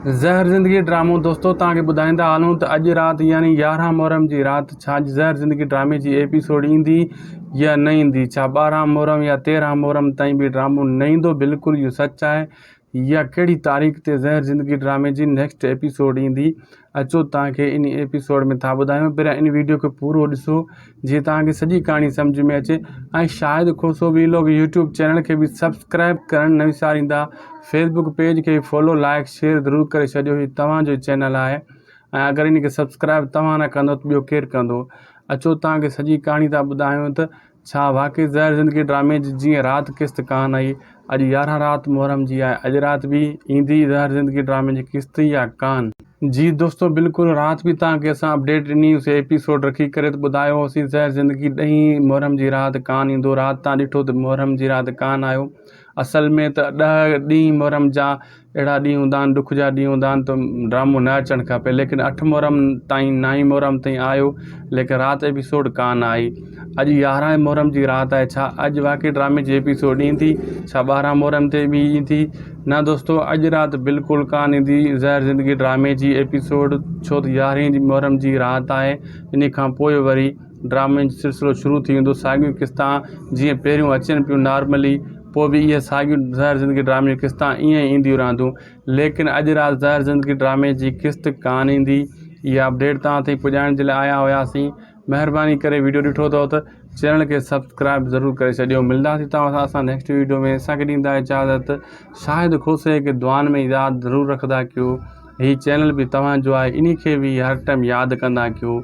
زهر زندگي ڊرامو دوستو توهان کي ٻڌائيندا هلون ته اڄ رات يعني يارهن محرم جي رات ڇا اڄ زهر زندگي ڊرامي جي ايپيسوڊ ايندي يا نه ايندي ڇا ٻارهن محرم يا تيرهن محرم تائين به ڊرامو نه ايندو بلڪل اهو سچ آهي يا ڪهڙي تاريخ تي زهر زندگي ڊرامي جي نيڪسٽ ايپيسوڊ ايندي اچو توهان کي ان ايپيسوڊ ۾ ٿا ٻڌايون پهريان ان ويڊيو کي پورو ڏسو جيئن توهان کي سڄي ڪهاڻي سمجھ ۾ اچي ۽ Shahid Koso vlog YouTube channel کي به سبسڪرائب ڪرڻ نه وساريندا فيسبوڪ پيج کي فالو لائڪ شيئر ضرور ڪري ڇڏيو هي توهان جو چينل آهي ۽ اگر ان کي سبسڪرائب توهان نه ڪندو ته ٻيو ڪير ڪندو اچو توهان کي سڄي ڪهاڻي ٿا ٻڌايون ته ڇا واقعي زهر زندگي ڊرامي جي جيئن رات قسط ڪانه آئي اڄ 11 رات محرم جي آهي اڄ رات به ايندي زهر زندگي ڊرامي جي قسط يا ڪانه. جي دوستو بلڪل رات به توهان کي اسان اپڊيٽ ڏني هئي ايپيسوڊ رکي ڪري ته ٻڌايو هوسين زهر زندگي ڏهين محرم جي رات ڪانه ايندو رات توهان ڏٺو ته محرم جي رات ڪانه آيو اصل ۾ ته ڏهه ڏينهن محرم جا اهڙا ڏينهن هوندا آهن ڏک جا ڏينهن هوندا آهن ته ڊرامو نه اچڻ کپي ليڪن اٺ محرم تائين نائين محرم تائين آيو ليڪن رات ايپيسوڊ ڪانه آئي اڄ يارهن محرم جي رات آهي ڇا اڄ واقعي ڊرامي جي ايپيسوڊ ايندي ڇا ٻارهن محرم تي به ايندي نه دوستو اڄ رات بلڪل ڪانه ايندي زهر زندگي ڊرامي جي ايپيسوڊ ڇو ته يارهين محرم جي رات آهي ان کان پوء وري ڊرامن جو سلسلو شروع ٿي ويندو ساڳيون قسطان جيئن پهريون اچن پيون نارملي پوء به اهي ساڳيون زهر زندگي ڊرامي جون قسطان ائين ئي اينديون رهنديون ليڪن اڄ رات زهر زندگي ڊرامي جي قسط ڪانه ايندي اها اپڊيٽ توهان تائين پڄائڻ جي لاء آيا هياسين مهرباني ڪري ويڊيو ڏٺو اٿو ته چينل کي سبسڪرائب ضرور ڪري ڇڏيو ملنداسين توهان سان اسان نيڪسٽ ويڊيو ۾ اسان کي ڏيندا اجازت شاهد کوسي کي دعائن ۾ ياد ضرور رکندا ڪيو هي چينل به توهان جو آهي انهي کي به هر ٽائم ياد ڪندا ڪيو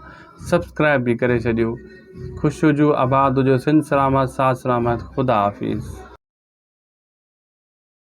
سبسڪرائب به ڪري ڇڏيو خوش هجو آباد هجو سنڌ سلامت ساٿ سلامت خدا حافظ.